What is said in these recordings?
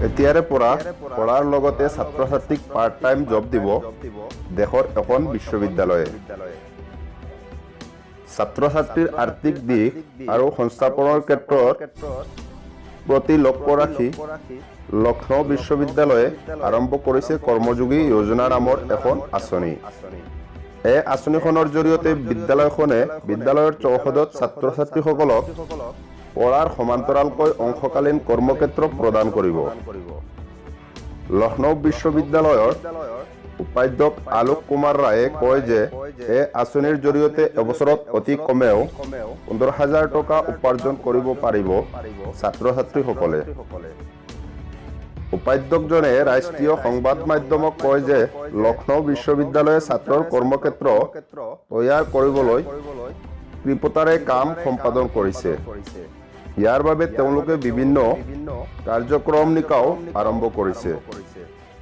এতিয়াৰে পৰা পঢ়াৰ লগতে ছাত্ৰ ছাত্ৰীক পাৰ্ট টাইম জব দিব দেশৰ এখন বিশ্ববিদ্যালয়ে। ছাত্ৰ ছাত্ৰীৰ আৰ্থিক দিশ আৰু সংস্থাপনৰ ক্ষেত্ৰত প্ৰতি লক্ষ্য ৰাখি লক্ষ্ণৌ বিশ্ববিদ্যালয়ে আৰম্ভ কৰিছে কৰ্মযোগী যোজনা নামৰ এখন আঁচনি। এই আঁচনিখনৰ জৰিয়তে বিদ্যালয়খনে বিদ্যালয়ৰ চৌহদত ছাত্ৰ ছাত্ৰীসকলক পঢ়াৰ সমান্তৰালকৈ অংশকালীন কৰ্মক্ষেত্ৰ প্ৰদান কৰিব। লক্ষ্ণৌ বিশ্ববিদ্যালয়ৰ উপাধ্যক্ষ আলোক কুমাৰ ৰায়ে কয় যে এই আঁচনিৰ জৰিয়তে এবছৰত অতি কমেও 15,000 টকা উপাৰ্জন কৰিব পাৰিব ছাত্ৰ ছাত্ৰীসকলে। উপাধ্যক্ষজনে ৰাষ্ট্ৰীয় সংবাদ মাধ্যমক কয় যে লক্ষ্ণৌ বিশ্ববিদ্যালয়ে ছাত্ৰৰ কৰ্মক্ষেত্ৰ তৈয়াৰ কৰিবলৈ কৃপতাৰে কাম সম্পাদন কৰিছে। ইয়াৰ বাবে তেওঁলোকে বিভিন্ন কাৰ্যক্ৰমণিকাও আৰম্ভ কৰিছে।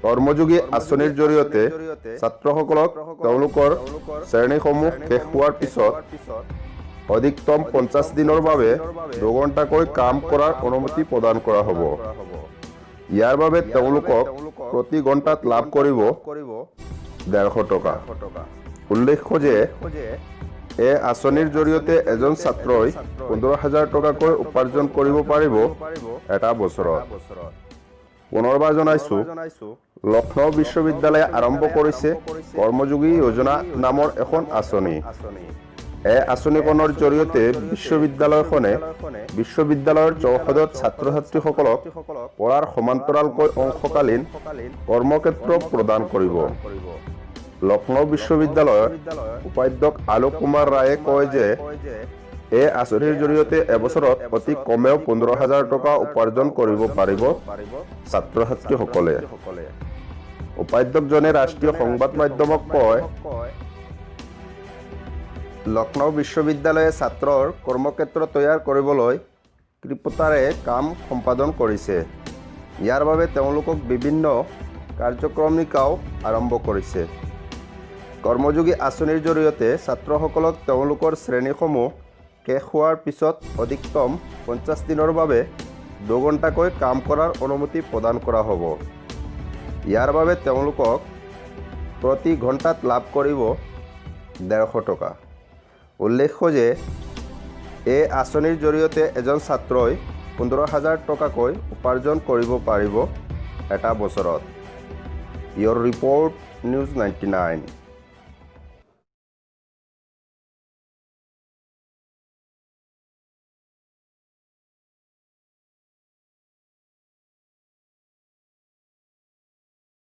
কৰ্মযোগী আঁচনিৰ জৰিয়তে ছাত্ৰসকলক তেওঁলোকৰ শ্ৰেণীসমূহ শেষ হোৱাৰ পিছত অধিকতম 50 দিনৰ বাবে 2 ঘণ্টাকৈ কাম কৰাৰ অনুমতি প্ৰদান কৰা হ'ব। ইয়াৰ বাবে তেওঁলোকক প্ৰতি ঘণ্টাত লাভ কৰিব 150 টকা। উল্লেখ্য যে এই আঁচনিৰ জৰিয়তে এজন ছাত্ৰই 15,000 টকাকৈ উপাৰ্জন কৰিব পাৰিব এটা বছৰত। পুনৰবাৰ জনাইছো, লক্ষ্ণৌ বিশ্ববিদ্যালয়ে আৰম্ভ কৰিছে কৰ্মযোগী যোজনা নামৰ এখন আঁচনি। এই আঁচনিখনৰ জৰিয়তে বিশ্ববিদ্যালয়খনে বিশ্ববিদ্যালয়ৰ চৌহদত ছাত্ৰ ছাত্ৰীসকলক পঢ়াৰ সমান্তৰালকৈ অংশকালীন কৰ্মক্ষেত্ৰ প্ৰদান কৰিব। লক্ষ্ণৌ বিশ্ববিদ্যালয়ৰ উপাধ্যক্ষ আলোক কুমাৰ ৰায়ে কয় যে এই আঁচনিৰ জৰিয়তে এবছৰত অতি কমেও 15,000 টকা উপাৰ্জন কৰিব পাৰিব ছাত্ৰ ছাত্ৰীসকলে। উপাধ্যক্ষজনে ৰাষ্ট্ৰীয় সংবাদ মাধ্যমক কয়, লক্ষ্ণৌ বিশ্ববিদ্যালয়ে ছাত্ৰৰ কৰ্মক্ষেত্ৰ তৈয়াৰ কৰিবলৈ ক্ষিপ্ৰতাৰে কাম সম্পাদন কৰিছে। ইয়াৰ বাবে তেওঁলোকক বিভিন্ন কাৰ্যক্ৰমণিকাও আৰম্ভ কৰিছে। কৰ্মযোগী আঁচনিৰ জৰিয়তে ছাত্ৰসকলক তেওঁলোকৰ শ্ৰেণীসমূহ শেষ হোৱাৰ পিছত অধিকতম 50 দিনৰ বাবে 2 ঘণ্টাকৈ কাম কৰাৰ অনুমতি প্ৰদান কৰা হ'ব। ইয়াৰ বাবে তেওঁলোকক প্ৰতি ঘণ্টাত লাভ কৰিব 150 টকা। উল্লেখ্য যে এই আঁচনিৰ জৰিয়তে এজন ছাত্ৰই 15,000 টকাকৈ উপাৰ্জন কৰিব পাৰিব এটা বছৰত। Bureau report, news 99।